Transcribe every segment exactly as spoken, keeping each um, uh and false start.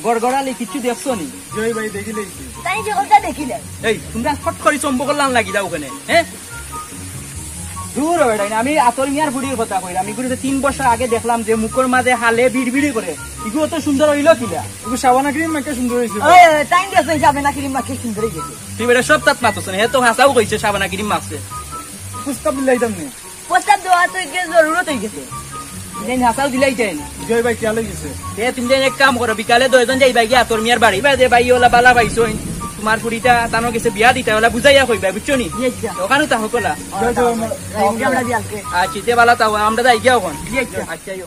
গড়গড়ালি কিচ্ছু দেখছো নি? জি ভাই, দেখিলাইছি। তাই যে কথা দেখিলে। এই, তুমরা ফট করি চম্বকর লান লাগি যাও অখানে, হ্যাঁ? দূর হবে তাই না, আমি আতর মিয়ার ফুড়ির কথা কইরাম। আমি ঘুরে তিন বছর আগে দেখলাম যে মুখর মাঝে হালে বিড়বিড়ি করে। ইগু অত সুন্দর হইল কিলা? ইগু সাবানা ক্রিম মাখে সুন্দর হইছে। ওই, ওই, তাই দেখছেন সাবানা ক্রিম মাখে সুন্দর হইছে। তুই বেটা সব তাত মাতছ না, হে তো হাসাও কইছে সাবানা ক্রিম মাখছে। প্রস্তাব দিলাইতাম নি। প্রস্তাব দেওয়া তো একে জরুরত হয়ে গেছে। দিন হাসাও দিলাই যায় না। জয় ভাই, খেয়াল হয়ে গেছে। এ, তুমি যেন এক কাম করো, বিকালে দুইজন যাইবা গিয়া তোর মিয়ার বাড়ি, বাদে ভাই ওলা বালা পাইছো, তোমার ফুড়িটা তানো গেছে বিয়া দিতা, ওলা বুঝাইয়া কইবা, বুঝছো নি? জি, আচ্ছা। ওখানে তা হকলা। জয় জয় আমার। আমরা বিয়ালকে। আচ্ছা, তে বালা তাও, আমরা যাই গিয়া ওখান। জি, আচ্ছা। আচ্ছা, আইও।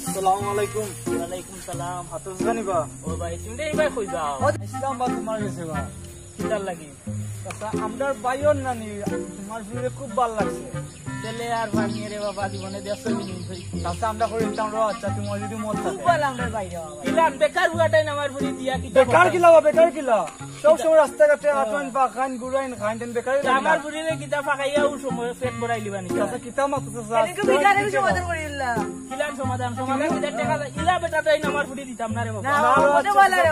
আসসালামু আলাইকুম। ওয়ালাইকুম সালাম। হাতর জানি বা? ও ভাই, তুমি এই ভাই কই যাও? ইসলাম বা তোমার গেছে বা? কিতার লাগি? আচ্ছা, আমরার ভাইর নানি, তোমার ফুড়িরে খুব ভালা লাগছে। ছেলে আর ভাঙিয়ে রে বাবা, জীবনে দেড়শো মিনিট হই। আচ্ছা, আমরা করি দিতাম রে, আচ্ছা, তোমার যদি মত খুব থাকে। ভালা আমরার ভাই রে বাবা। ইলান বেকার হুয়াটাই না আমার ফুড়ি দিয়া কিতা বেকার কথা? কিলা বা, বেকার কিলা? সব সময় রাস্তাঘাটে আটন পাখান, গুড়াইন খান, তেন বেকারই তা লাগে আমার না। ফুড়িরে কিতা ফাঁকাইয়া ও সময় পেট ভরাই লিবা নি। আচ্ছা, কিতা মাত আছে, আচ্ছা, এটা কি আচ্ছা, ভিখারির কিতা সমাধান মাত? করি দিলা? কিলান সমাধান, সমাধান কিতা টেকা দেয়? ইলা বেটা দেয় না আমার ফুড়ি দিতাম না রে বাবা। না, না, না, ওটা বলে রে।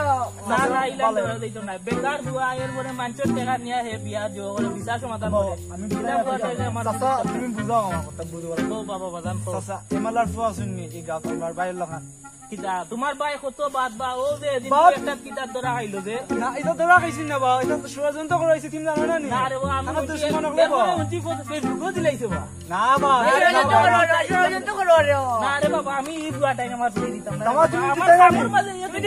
না, না, ইলা ভালো। বেটা দিতাম না। বেকার হুয়া, এরপরে মানষর টেকা নিয়া হে বিয়া দিও, ওরে বিচার সমাধান বাবা, করে। আমি ইলা বুঝাই বুয়া পারছি। দেয় না আমার চাচা, ফুড়ি। তুমি বুঝাও আমার কথা, বুঝো। ও বাবা, বাজান, ও। চাচা, এমালার ফুয়া শুননি, এই গাছ আমার বাইরের লাখান। কিতা, তোমার ভাই কত বাদ বা, ও যে এদিন বাদ? একটা কিতার ধরা খাইলো যে। না, এটা ধরা খাইছি না বা, এটা তো ষড়যন্ত্র করা হয়েছে, তুমি জানো না নি? না রে বা, আমি আমার তো বুঝি, সমান হলো এরপরে বা। উঠি ফটো Facebook-ও দিলাইছে বা। না বা, আরে, না না, বা। না, না, ষড়যন্ত্র করো রে। না রে বাবা, আমি এই বুয়াটাই আমার ফুড়ি দিতাম না। তোমার তুমি আমার দিতাই না নি? কামড় মাঝে ইয়ে তুমি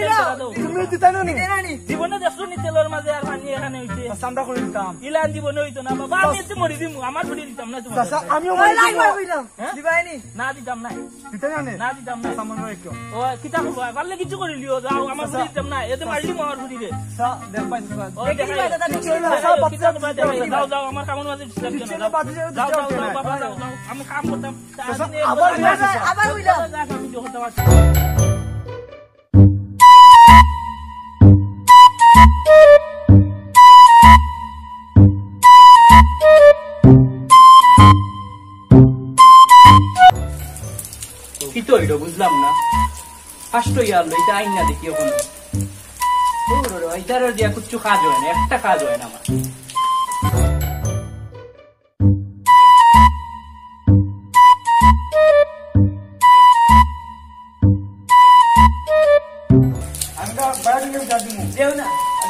দিতাই না নি? দিতাই না নি? জীবনে দেখছো নি তেলর মাঝে আর পানি এখানে হইছে? আচ্ছা, আমরা করে দিতাম। ইলান জীবনে হইতো না বাবা, আমি আচ্ছা। এতে মরি দিমু, আমার ফুড়ি দিতাম না তোমার। আচ্ছা, আমিও ওই মরে লাইন যাবো। মারবো ইলাম। হ্যাঁ? দিবাই নি? না দিতাম না। দিতে জানে? না দিতাম না। সামান ভাই কেউ? ও, কিতা করবো? পারলে কিছু করে লিও, যাও, আমার চাচা, ফুড়ি দিতাম না। এতে চাচা। মারলি আমার ফুড়ি রে। চা, দেখ ভাই, চাচা। ও, দেখি দেখাই। ভাই, দাদা, দেখি কিচ্ছু ভাই, না। দাদা, চাচা, কিচ্ছু বাচ্চা না, চাচা। যাও, যাও, আমার কামড় মাঝে disturb দিও না, যাও। বাচ্চা, যাও, যাও, বাচ্চা। যাও, বাবা, যাও, যাও। আমি কাম করতাম। চাচা, আবার আবার, আবার হইলো। আমি যখন তোমার কিতা অইলো বুঝলাম না। ফার্স্ট ইয়ার লইতে আইন না দেখি এখন। ও রে রে, ইতার দিয়া কিচ্ছু কাজ হয় না, একটা কাজ হয় না আমার। আমি তো বাইরে গিয়ে যা দিমু। দেও না।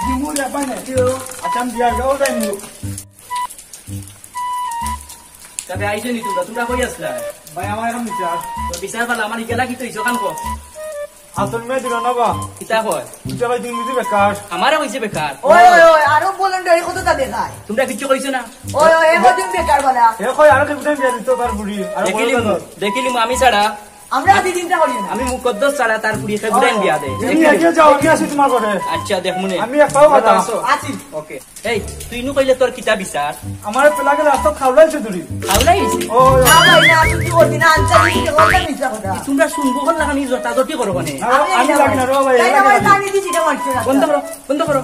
দিমু রে, বাইরে। দিও। আচ্ছা, আমি বিয়ার গাও যাইমু। তবে আইছো নি তোমরা? তোমরা কই আছলা? ভাই, আমার এখন বিচার। তো বিচার পালা, আমার ইকেলা কিতা অইছে, কান কও। আসল মেয়ে দিল না বা? কিতা কয়? ইটা ভাই দিন দিতে বেকার। আমারে কইছে বেকার? ওই, ওই, ওই, আরো বলেন রে, এই কতটা দেখায়। তোমরা কিচ্ছু কইছো না? ওই, ওই, এই কদিন বেকার বলা। এ কই আরো দুইটা বিয়া দিত তার বুড়ি। আরো দেখিলি বড় মু-, কথা। দেখিলি মু আমি ছাড়া। আমরা আদি চিন্তা করি না। আমি মুকদ্দস ছাড়া তার বুড়ি কে গুড়াইন বিয়া দে। তুমি এগিয়ে যাও, আমি আছি তোমার ঘরে। আচ্ছা, দেখ মনে। আমি এক পাও কথা। আসো। আছি। ওকে। এই, তুই নু কইলে তোর কিতা বিচার? আমার পেলা গেলে আস্তা খাওলাই সে দূরি। খাওলাই হইছে? ও, ও। না ভাই, না, তুমি কি করবি না? আনতে দিবি, কি করবি? মিছা কথা। তোমরা শুনবো বল লাগানি জোটাজোটি করো মানে। না, আমি আমি লাগি না রে ভাই, তাই না আমি ভাই, লাগি না। আমি দিছি, এটা মারছে না। বন্ধ করো, বন্ধ করো।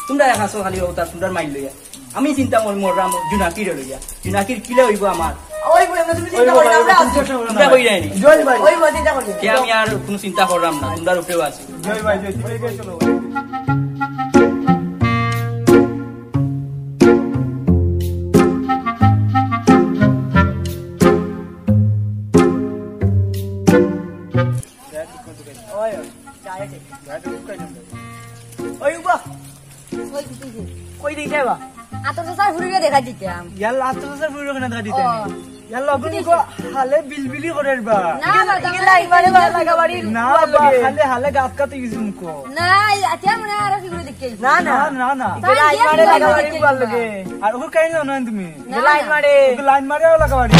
তোমরা এক আসো খালি ওটা, তোমরা মাইল লইয়া। আমি চিন্তা মর-, মররাম জুনাকির লইয়া। জুনাকির কিলা হইব আমার? ওই বই, তুমি চিন্তা ওই বই, করো, আমরা তুমি আছি। চিন্তা করো না। তোমরা কই যায়নি? জয় ভাই। ওই বই চিন্তা করো। কে আমি আর কোনো চিন্তা করলাম না, তোমরা উপরেও আছি। জয় ভাই, জয়, তুমি এগিয়ে চলো। ওই, ওই, চা আছে। ওই, উবা। কই দিতে বা? আতর চাচার ফুড়িরে দেখা দিতাম। ইয়াল্লা, আতর চাচার ফুড়িরে কেনে দেখা দিতে? ও। ইয়াল্লা, অগুন কি মুখো হালে বিলবিলি করের বা। না, না, ইগিলা ইমানে বা লাগা বাড়ি না বা, খালি হালে গাত কাটি গেছে মুখো। না, আতিয়া মনে হয় আরো কি করে দেখতে আইছি। না, না। না, না, না। তাই ইগিলা ইমানে লাগা বাড়ি দেখতে আইছি। আর ওকে কেন জানো তুমি? না, লাইন না। মারে। ওকে লাইন মারে লাগা বাড়ি।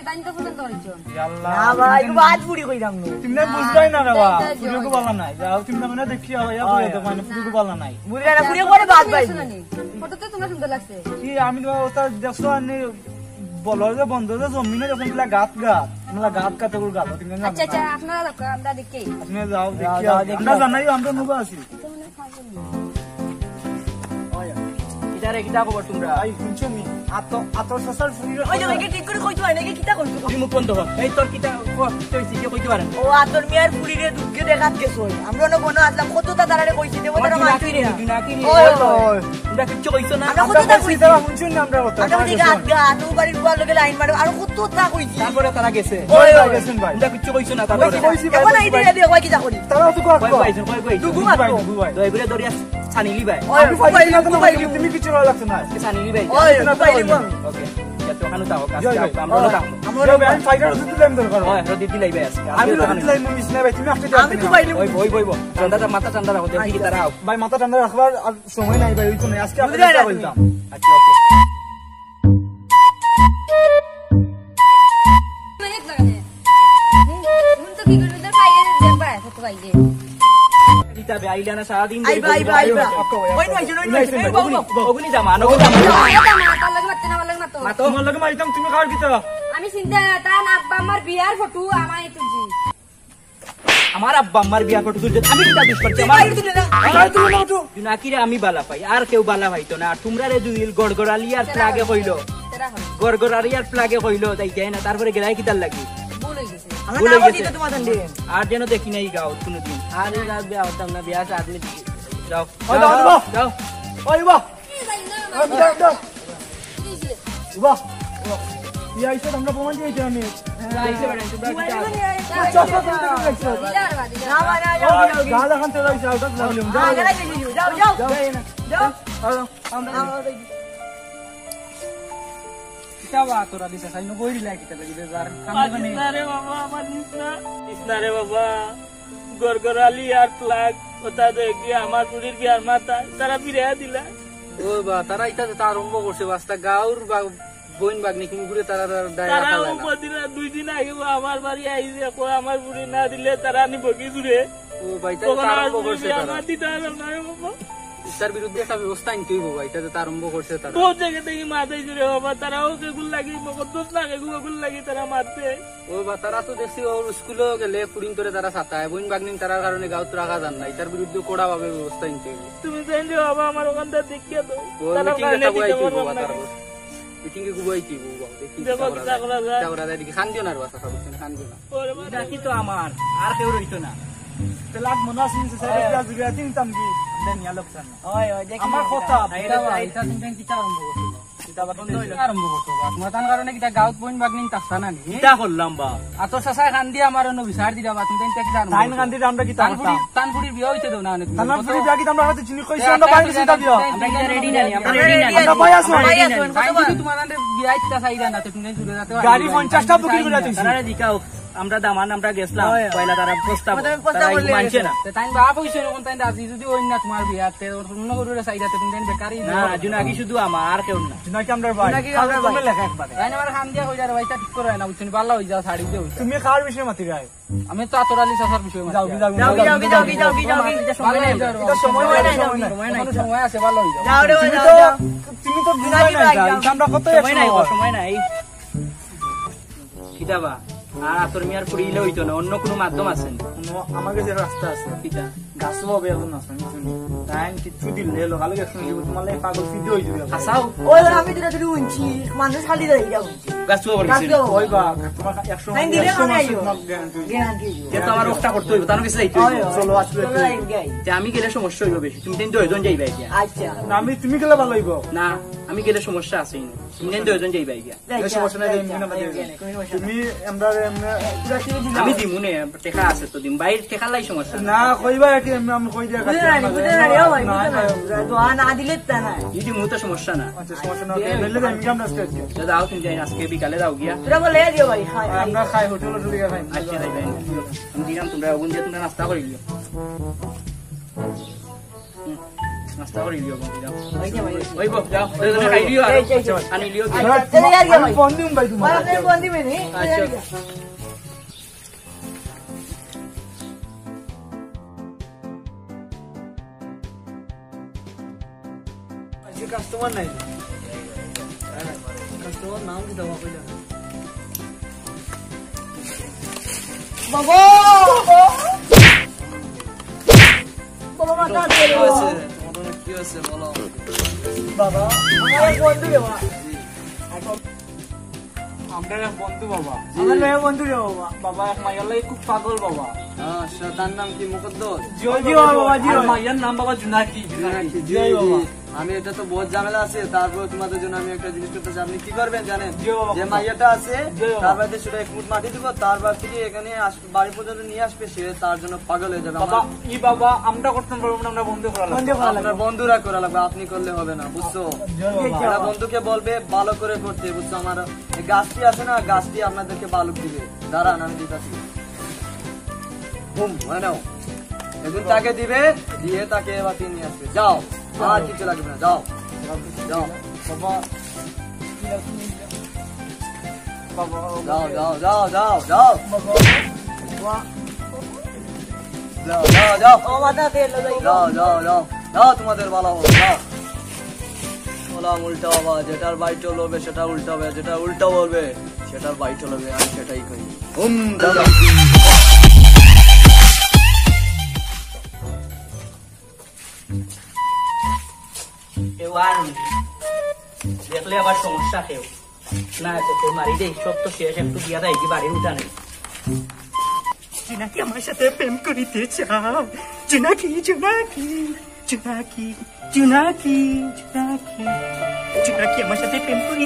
তাই তো পছন্দ করেছো। ইয়াল্লা। না বা, এগু বাদ বুড়ি কইরাম না। তুমি না বুঝবায় না রে বা, তাই, তাই, ফুড়িগু বালা নাই। যাও, তুমি না মানে দেখি, আও, ইয়া, ওই। ফুড়িগু বালা নাই। বুড়ি না, ফুড়ি করে বাদ পাইবো। ফটো তো তোমার সুন্দর লাগছে। কি, আমি তো ওটা দেখছো, আনি বলো যে বন্ধ যে জমিনে যখন এগুলা গাত গাত, এগুলা গাত গাত ওগুলো গাত, তুমি জানো আচ্ছা, না? আচ্ছা, আপনারা দেখো, আমরা দেখি। আপনি যাও, যাও, দেখি, যাও, আও। দেখি। আমরা জানাই, আমরা নুবা আছি। ওই, এটা আরে, কিতা খবর তোমরা? ভাই, হুনছো নি? আতো, আতর চাচার ফুরিরে ওই যে, ওইকে ঠিক করি কইতে পারে না, কিতা কইতে পারে? তুই মুখ বন্ধ কর। এই তোর কিতা, ক-, কিতা হইছে, কি কইতে পারে না? ও আতর মিয়ার ফুরিরে দুঃখে দেখাত গেছে ওই। আমরা অনো বনো আসলাম, কততা তারারে কইছি, দেবো তারা মানছই না। তুই না কি রে? ওই, ওই। তোমরা কিচ্ছু কইছো না? আমরা আমরা কততা কইছি, কইছি। তারা হুনছইন না আমরা কথা। আমরা তারা কইছি, গেছে গাত না। গা, আতো বাড়ির বুয়া লগে লাইন মারো, আর কততা কইছি। তারপরে তারা গেছে। ওই, ওই। গেছেন ভাই। তোমরা কিচ্ছু কইছো না, তারপরে। কইছি, কইছি ভাই, এখন কইছি এই ভাই। দিয়ে দেখো ভাই কিতা করি। তারা তো কর, কই কর। পাইছেন, কই, কই? দুগু মারতো। দুগু ভাই। দুগু ভাই। তো এগুলো ধরিয়া ছানি লিবায়। ওই, আমি ফাইটিং না, তুমি ফাইটিং। তুমি কিচ্ছু করা লাগতো না। আজকে ছানি লিবায়। ওই, আমি তো না ফাইটিং। পারলাম। ওকে। ইয়া তো কানো তাও, কাজ ইয়া, ইয়া। কাম, আমরা ওই, তাও। আমরা ইয়া ভাই, আমি ফাইটার যদি দিলাম দরকার হয়। ওই, রোদি দিলাই ভাই আজকে। আমি আজকে রোদি কানো দিলাই, মুমিস না ভাই, তুমি আজকে আমি তো ফাইটিং। ওই, ওই, ওই, ওই। ঠান্ডা, মাথা ঠান্ডা রাখো, দেখি কি তারা। ভাই, মাথা ঠান্ডা রাখবার আর সময় নাই ভাই, ওই তো নাই। আজকে বুঝলে আপনাকে না বলতাম। আচ্ছা, ওকে। মিনিট লাগালে। হুম, হুম, তো কি করবি? তোর পাইলে দেখবা, কত পাইলে। দিতা বে, আইলা না সারাদিন আইবা, ধরে আইবা, আইবা। ওকে, ওকে। ওই নয় জন, ওই নয় জন। এই, বাবু, বাবু। ওগুনি জামা, ওগুনি জামা। আরে জামা, তার লগে মারতে না, আমার লগে মারতো। মাতো। তোমার লগে মারিতাম, তুমি খাওয়ার কিতা? আমি চিন্তা না, তার আব্বা আমার বিয়ার ফটো আমায় তুলছি। আমার আব্বা আমার বিয়ার ফটো তুলছে, আমি কিতা দুষ করছি? আমার বাইরে তুলে না। আমার তুলে না তো। জুনাকিরে আমি বালা পাই, আর কেউ বালা পাইতো না। আর তোমরা রে দুইল গড়গড়ালি আর তেরা প্লাগে হইল। কইলো। তেরা হইল। গড়গড়ালি আর প্লাগে কইলো, তাই যায় না। তারপরে গেলাই কিতার লাগি? ভুল হয়ে গেছে। আমরা ভুল না হয়ে করছি গেছে। তো তোমার সঙ্গে। আর যেন দেখি নাই গাঁও কোনোদিন। আর এই গাঁও বিয়া হতাম না, বিয়া আছে আদমি দেখি। যাও, ও, যাও, যাও, যাও। যাও। ওই বাহ। এই ভাই, না, না। ওই, যাও, যাও। কি হয়েছে? বাহ। কি আইছে, তোমরা প্রমাণ দিয়েছো আমি। হ্যাঁ, আইছে বেটা, তোমরা কি চাও? চশমা তুলে তুলে রাখছো। দিলার বাদে, না, না, না, যাও, যাও, যাও। গাল এখন তেল হইছে, আউট অফ ভলিউম। যাও, যাও, যাও, যাও, যাও। যাও, যাও। যাও। আরো, আমরা যাও, যাও। কিতা বা তোরা দিছে, সাইনো বই দিলাই কিতা লাগি বেজার। কাম দেবে নি? মারিস না রে বাবা, মারিস না। মারিস না রে বাবা। গড়গড়ালি আর প্লাগ, ওটা দেখি আমার ফুরির বিয়ার মাথা, তারা ফিরাইয়া দিলা। ও বা, তারা ইটা যেটা আরম্ভ করছে, বাস্তা গাঁওর বা বইন বাগনি কুনগুরে তারা, তারা দায় তারা রাখা যায় না। উপর দিন, দুই দিন আগে ও আমার বাড়ি আইছে, কয় আমার ফুরি না দিলে তারা আনি বগি জুড়ে। ও ভাই, তারা তখন তো আমার আরম্ভ ফুরি করছে বিয়ার তারা। মাথা দিতে পারলাম না রে বাবা। তার বিরুদ্ধে একটা ব্যবস্থা নিতে হইব ভাই, এটা যেটা আরম্ভ করছে তারা। বহুত জায়গা থেকে মাথায় জুড়ে বাবা, তারাও কেগুর লাগি, মকদ্দস না কেগুর লাগি তারা মারতে। ও বা, তারা তো দেখছি ওর স্কুলেও গেলে ফুরিন ধরে তারা সাতায়, বইন বাগনিন তারার কারণে গাঁওত রাখা যার না, এটার বিরুদ্ধে কড়াভাবে ব্যবস্থা নিতে হইব। তুমি জানলে বাবা, আমার ওখানটা দেখিয়ে দাও। ও তারা মিটিং কানে একটা দিতে বইয়াই পারবো তুলবো বা না। তারপর। মিটিং এ গুবাই তুলবো বা, দেখি দেখো, কিতা করা কিতা যায়। করা যায়। কিতা করা যায়, দেখি খান দিও না আর বাসা, খান দিও না। ওরে বাবা। এটা কি তো আমার, আর কেউ রইতো না। তে লাগ মনে আছে, স্যার, ওই। এটা জুড়ে আছি, নিতাম কি? এটা নিয়ে লোকসান। ওই, ওই, দেখি আমার না। কথা, এটা, এটা, এটা তুমি কিতা আরম্ভ করছো? কিতা আবার বন্ধ হইলো? আরম্ভ করছো বা? তোমার তার কারণে কিতা গাঁওত বইন বাগনিন থাকতা না নি? কিতা করলাম বা? আর তো চাচায় কান দিয়া আমার অন্য বিচার দিলা বা, তুমি তাইন কিতা আরম্ভ তাইন করছো? কান দিলে আমরা কিতা তানপুরি, করতাম? তানপুরি বিয়া হইতে দেও না, অনেক তানপুরি বিয়া কিতা আমরা হয়তো চিনি কইছি, আমরা বাইরে চিন্তা দিও। আমরা কিতা রেডি নাই, আমরা রেডি নাই। আমরা ভাই আছো। আমরা রেডি নাই। তাই যদি তোমার আন্ডে বিয়া ইচ্ছা চাইরা না, তো তুমি জুড়ে যাতে গাড়ি পারবে। পঞ্চাশটা বুকিং করে দিছি। তারা জিকাও। আমরা দামান, আমরা গেছলাম, হয়। পয়লা তারা প্রস্তাব, প্রথমে প্রস্তাব তারা করলে মানছে না। তো তাইন বাপ হইছে, এখন তাইন রাজি যদি হইন না তোমার বিয়াতে, অন্য করুরে চাইরা, তো তুমি তাইন বেকারই না, জুনাকি শুধু আমার, আর কেউ না। জুনাকি আমরা ভাই। জুনাকি আমরা ভাই। লেখা একবারে। তাইন আমার কান দিয়া কইরা, ভাই, তা ঠিক করে না, বুঝছেন, ভালা হই যাও, ছাড়ি দিয়ে হই যাও। তুমি কার বিষয়ে মাতি রায়? আমি তো আতর আলী চাচার বিষয়ে মাতি যাও, রায়। যাও, যাও, যাও, যাও, যাও, যাও, যাও, যাও, ভালা হই যাও। এটা সময় নাই, সময় নাই। সময় নাই, সময় নাই। সময় আছে, ভালা হই যাও। যাও রে, তুমি যাও, তো, যাও। তুমি তো বুঝাই জুনাকি নাই, ভাই, যাও। যাও। আমরা কত সময় নাই, সময়। সময় নাই। কিতা বা? আর আতর মিয়ার ফুরিলে হইতো না, অন্য কোনো মাধ্যম আছে নি? কোনো, আমার কাছে রাস্তা আছে। কিতা? গাছও হবে এখন আছে, আমি শুনি। তাই কিচ্ছু দিলে, লোকালে গেছে, তোমার লাগে পাগল ফিদে হয়ে যাবে। হাসাও। ওই, আমি যেটা যদি শুনছি, মানুষ খালি যায়, এটা শুনছি। গাছও হবে গাছও হবে। ওই বা, তোমার একশো তাই দিলে একশো মানে মাসের আইও। তোমার গ্যারান্টি। গ্যারান্টি। যে তো আমার ওটা করতে হইব, তার কাছে যাইতে হইব। হয়, হয়। চলো, আসলে চলো, একটু। যাই, যাই। তে আমি গেলে সমস্যা হইব বেশি, তুমি তাই দুইজন যাইবে আইডিয়া। আচ্ছা। না, আমি, তুমি গেলে ভালো হইব। না, আমি গেলে সমস্যা আছে না। তুমি তাই দুইজন যাইবে আইডিয়া। এই সমস্যা নাই, যাই, এমনি যাই, না, যাই, যাই, যাই, কোনো সমস্যা তুমি নাই। আমরা এমনি পুরা ছেড়ে দিলাম। আমি দিমু নে, টেকা আছে তো দিম। বাইরে টেকা লাই সমস্যা না। না, কইবা কি এমনি আমি কই দিয়া বুঝে না, বুঝে না, ও ভাই, না, বুঝে না। না, না। দোয়া না দিলে তা না। এই দিমু তো সমস্যা না। আচ্ছা, সমস্যা না, ওকে। বেলে যাই, আমি আমরা স্টেট কে। তো দাও, তুমি যাই, আজকে বিকালে দাও গিয়া। তোরা বলে দিও ভাই, খাই, খাই। আমরা খাই, হোটেল, হোটেল গিয়া খাই। আচ্ছা, যাই, যাই। আমি দিলাম, তোমরা ওগুন দিয়ে তোমরা নাস্তা করে দিও। হুম, নাস্তা করে দিও, বন্ধু, যাও। ওই যে, ওই যে। ওই বউ, যাও। ওই, ওই, খাই দিও, আর এই, এই, এই। আনি লিও। আচ্ছা, চলে যাও, যাও, ভাই। আমি ফোন দিম ভাই তোমার। ভাই, আপনি ফোন দিবেন, হ্যাঁ? চলে আচ্ছা। যাও। আজকে কাস্টমার নাই। কাস্টমার নাম কি দেওয়া কইলা? বাবা! বাবা, মাথা আছে। কি হয়েছে বলো? বাবা, আমার এক বন্ধু রে বাবা। আমরা এক বন্ধু বাবা। আমার লগে বন্ধু রে বাবা। বাবা, এক মাইয়ার লাগি খুব পাগল বাবা। আচ্ছা, তার নাম কি? মুকদ্দর? জি বাবা, জি আর বাবা। মাইয়ার নাম বাবা জুনাকি। জুনাকি। জি বাবা। আমি, এটা তো বহুত ঝামেলা আছে, তারপর তোমাদের জন্য আমি একটা জিনিস করতে চাই। আপনি কি করবেন জানেন? জি বাবা। যে মাইয়াটা আছে, জি বাবা। তার বাড়িতে শুধু এক মুঠ মাটি দিব, তার বাড়ি থেকে এখানে আস-, বাড়ি পর্যন্ত নিয়ে আসবে, সে তার জন্য পাগল হয়ে যাবে। বাবা, আমার ই বাবা, আমরা করতাম পারবো না, আমরা বন্ধু করা লাগবে। বন্ধু করা লাগবে। আপনার বন্ধুরা করা লাগবে, আপনি করলে হবে না, বুঝছো? জি বাবা। এরা বন্ধুকে বলবে ভালো করে করতে, বুঝছো? আমার এই গাছটি আছে না, গাছটি আপনাদেরকে বালুক দিবে। দাঁড়ান, আমি দিতেছি। বুম, হয় নাও। একদিন তাকে দিবে, দিয়ে তাকে এবার নিয়ে আসবে। যাও, আর কিছু লাগবে না, যাও। যাও। বাবা, বাবা, যাও, যাও, যাও, যাও, যাও। বাবা। যাও, যাও, যাও। ও বাবা, দে লো, দে। যাও, যাও, যাও। যাও, তোমাদের ভালো হবে, যাও। বললাম উল্টা বাবা, যেটার বাইট হবে সেটা উল্টা হবে, যেটা উল্টা বলবে সেটার বাইট হবে, আমি সেটাই করি। হুম, দাদা। কেউ আর নেই। দেখলে আবার সমস্যা কেউ। না, তো কেউ মারি দেই, সব তো শেষ, একটু গিয়া দেয় কি বাড়ির উঠানে। জুনাকি আমার সাথে প্রেম করিতে চাও। জুনাকি, জুনাকি, জুনাকি, জুনাকি, জুনাকি। জুনাকি আমার সাথে প্রেম করি